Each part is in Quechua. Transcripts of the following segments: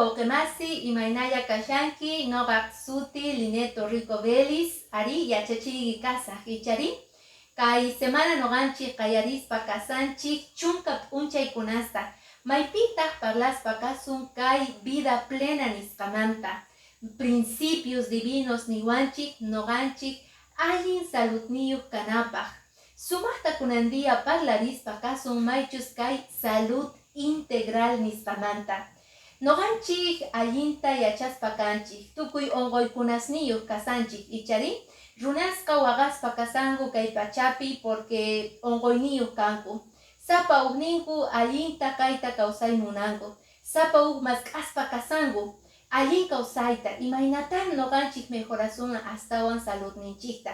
Wawqimasi, imaynalla kashanki? Noqa suti Linet Torrico Vélez, ari yachachiyki kasaq, ichari? Kay semana noqanchik qallarispa kasanchik chunka p'unchaykunasta, maypitaq parlaspa kasun kay vida plena nisqamanta. Principios divinos niwanchik noqanchik allin saludniyuq kanapaq. Sumaqta kunan día parlarispa kasun maychus kay salud integral nisqamanta. Noqanchik allinta yachaspa kanchik, tukuy unquykunasniyuq kasanchik, ichari? Runasqa waqaspa kasanku kay pachapi porque unquyniyuq kanku. Sapa uqninku allinta kayta kawsay munanku. Sapa uq mask'aspa kasanku. Allin kawsayta, imaynatan noqanchik mejorasun astawan saludninchikta.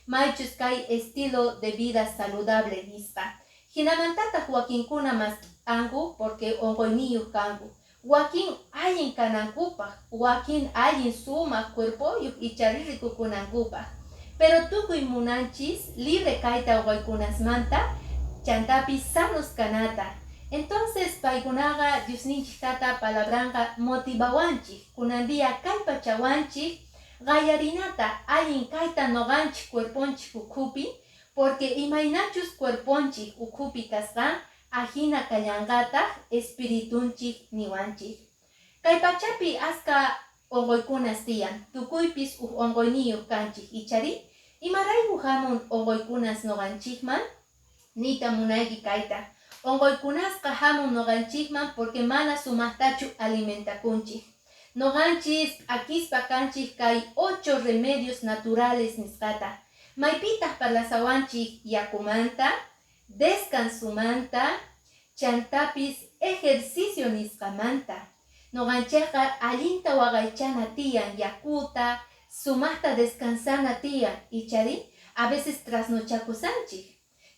Maychus kay estilo de vida saludable nisqa. Hinamantataq wakinkuna mask'anku porque unquyniyuq kanku. Wakin allin kanankupaq, wakin allin sumaq cuerpoyuq ichari rikukunankupaq. Pero tukuy munanchis libre kayta unquykunasmanta, chantapis sanos kanata. Entonces paykunaqa Diosninchik tata palabranqa motivawanchik, kunan día kallpachawanchik qallarinata allin kayta noqanchik cuerponchik ukhupi, porque imaynachus cuerponchik ukhupi kasqan, ajina kallanqataq espiritunchik niwanchik. Kay pachapi aska unquykunas tiyan, tukuypis uj unquyniyuq kanchik, ichari? Imarayku hamun unquykunas noqanchikman? Niyta munayki kayta. Unquykunasqa hamun noqanchikman porque mana sumaqtachu alimentakunchik. Noqanchis p'akispa kanchik kay ocho remedios naturales nisqata. Maypitaq parlasawanchik yakumanta, descansumanta, chantapis ejercicio nisqamanta. Noqanchikqa allinta waqaychana tiyan yakuta, sumaqta descansana tiyan, ichari? A veces trasnochakusanchik.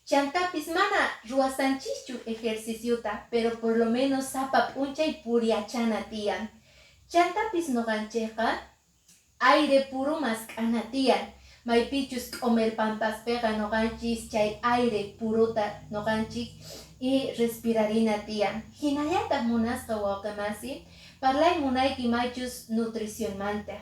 Chantapis mana ruwasanchikchu ejerciciota, pero por lo menos sapa p'unchay puriachana tiyan. Chantapis noqanchikqa aire puro mask'ana tiyan. Maypichus q'omer pampaspiqa noqanchis chay aire purota noqanchik y respirarina tiyan. Hinallataq munasqa wawqimasi, parlay munayki maychus nutricionmanta.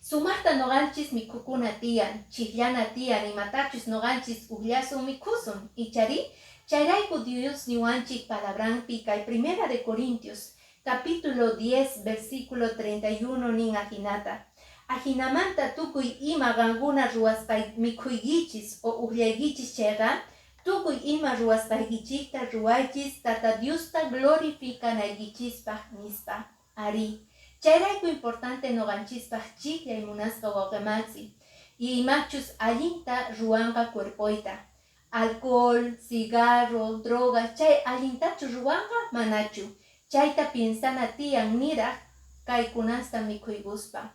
Sumaqta noqanchis mikhukuna tiyan, chikllana tiyan, imatachus noqanchis uqllasun mikhusun, ichari? Chayrayku Dios niwanchik palabranpi kay Primera de Corintios, capítulo 10, versículo 31 nin ajinata. Ajinamanta tukuy ima qankuna ruwasqay mikhuykichis o uqllaykichis chayqa, tukuy ima ruwasqaykichikta ruwaychis Tata Diosta glorificanaykichispaq nispa. Ari, chayrayku importante noqanchispaq chikllay munasqa wawqimasi. Y imachus allinta ruwanqa cuerpoyta. Alcohol, cigarro, drogas, chay allintachu ruwanqa manachu. Chayta piensana tiyan niraq kaykunasta mikhuykuspa.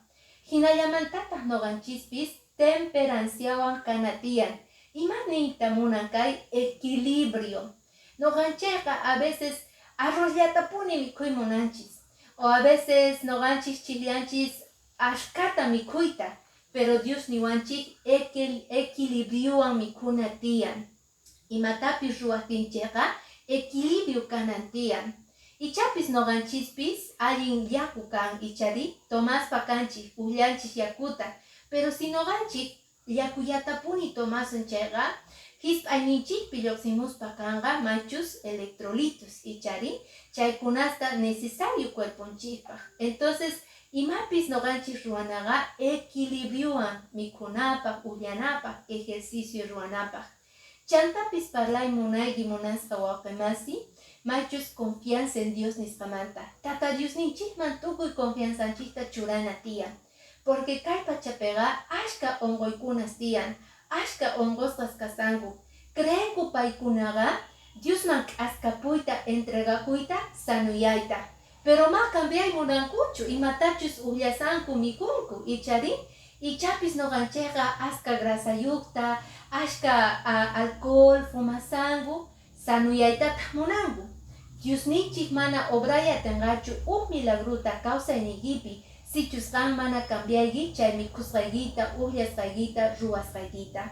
Hinallamantataq noqanchispis temperanciawan kana tiyan. Ima niyta munan kay equilibrio? Noqanchikqa a veces arrozllatapuni mikhuy munanchis. O a veces noqanchis chiqllanchis ashkata mikhuyta, pero Dios niwanchik equilibriowan mikhuna tiyan. Imatapis ruwaqtinchikqa equilibrio kanan tiyan. Ichapis noqanchispis allin yaku kan, ichari? Tomaspa kanchik, uqllanchik yakuta, pero si noqanchik yakullatapuni tomasun chayqa, hisp'ayninchikpi lluqsimuspa kanqa maychus electrolitos, ichari? Chaykunasta necesario cuerponchikpaq. Entonces, imapis noqanchik ruwanaqa equilibriowan mikhunapaq, uqllanapaq, ejercicio ruwanapaq. Chantapis parlay munayki munasqa wawqimasi, maychus confianza en Dios nisqamanta. Tata Diosninchikman tukuy confianzanchikta churana tiyan. Porque kay pachapiqa ashka unquykunas tiyan, ashka unqusqas kasanku. Creenku paykunaqa Diosman k'askapuyta, entregakuyta, sanuyayta. Pero ma cambiay munankuchu, imatachus uqllasanku mikhunku, ichari? Ichapis noqanchikqa aska grasayuqta, ashka alcohol fumasanku, sanuyaytataq munanku. Diosninchik mana obraya atinqachu uj milagrota kawsayniykipi, sichus qan mana cambiayki chay mikhusqaykita, uqllasqaykita, ruwasqaykita.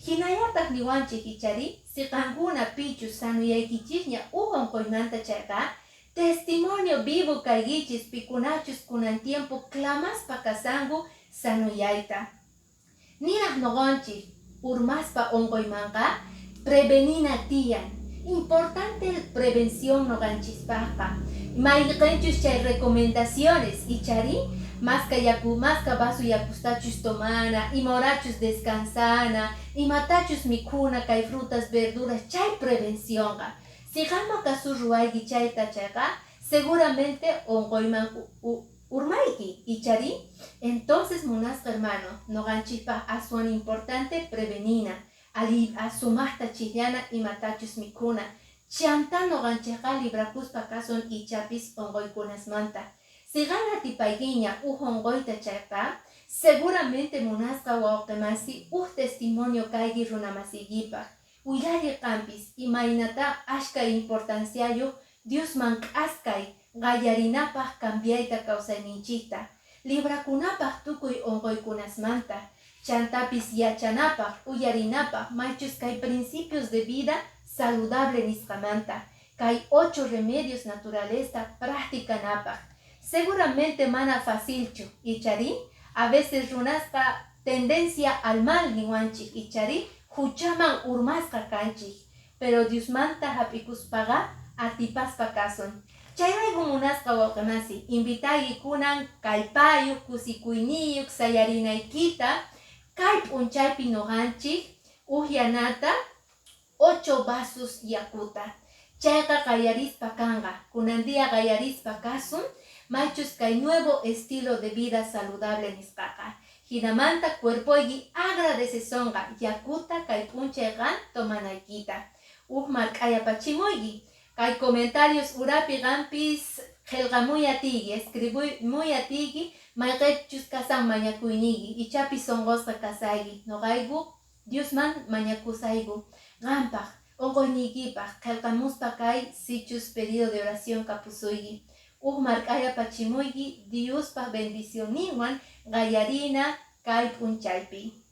Hinallataq niwanchik ichari, si qankuna pichus sanuyaykichikña uj unquymanta chayqa, Testimonio vivo kaykichis pikunachus kunan tiempo clamaspa kasanku sanoyayta. Niraq noqanchik urmaspa unquymanqa prevenina tiyan. Importante prevención noqanchispaqqa. Mayqinchus chay recomendaciones ichari maska yaku, maska vaso yakustachus tomana, imahorachus descansana, imatachus mikhuna kay frutas, verduras, chay prevencionqa. Si qanma kasu ruwayki chayta chayqa, seguramente unquyman urmayki, ichari. Entonces, munasqa hermano, noqanchispaq aswan importante prevenina, ali sumaqta chikllana imatachus mikhuna. Chanta noqanchikqa librakuspa kasun ichapis unquykunasmanta. Si qan atipaykiña uj unquyta chayqa, seguramente, munasqa wawqimasi, uj testimonio kayki runamasiykipaq. Willari qampis imaynata ashka importanciayuq Diosman k'askay qallarinapaq cambiayta kawsayninchikta, librakunapaq tukuy unquykunasmanta, chantapis yachanapaq, uyarinapaq maychus kay principios de vida saludable nisqamanta, kay ocho remedios naturalesta practicanapaq. Seguramente mana facilchu, ichari, a veces runasqa tendencia al mal niwanchik, ichari, huchaman urmasqa kanchik, pero Diosmanta hap'ikuspaqa atipaspa kasun. Chayrayku, munasqa wawqimasi, invitayki kunan kallpayuq, kusikuyniyuq sayarinaykita kay p'unchaypi noqanchik ujyanata 8 vasos yakuta. Chayqa qallarispa kanqa, kunan día qallarispa kasun, maychus kay nuevo estilo de vida saludable nisqaqa. Hinamanta cuerpoyki agradecesonqa yakuta kay p'unchayqa tomanaykita. Uj mark'ayapachimuyki. Kay comentarios urapi qampis qillqamuy atiyki, escribimuy atiyki, mayqinchus kasan mañakuyniyki, ichapis sunqusqa kasayki. Noqayku Diosman mañakusayku qampaq, unquyniykipaq, qillqamuspa kay sichus pedido de oración kapusuyki. Uj mark'ayapachimuyki Diospaq bendicionninwan qallarina kay p'unchaypi.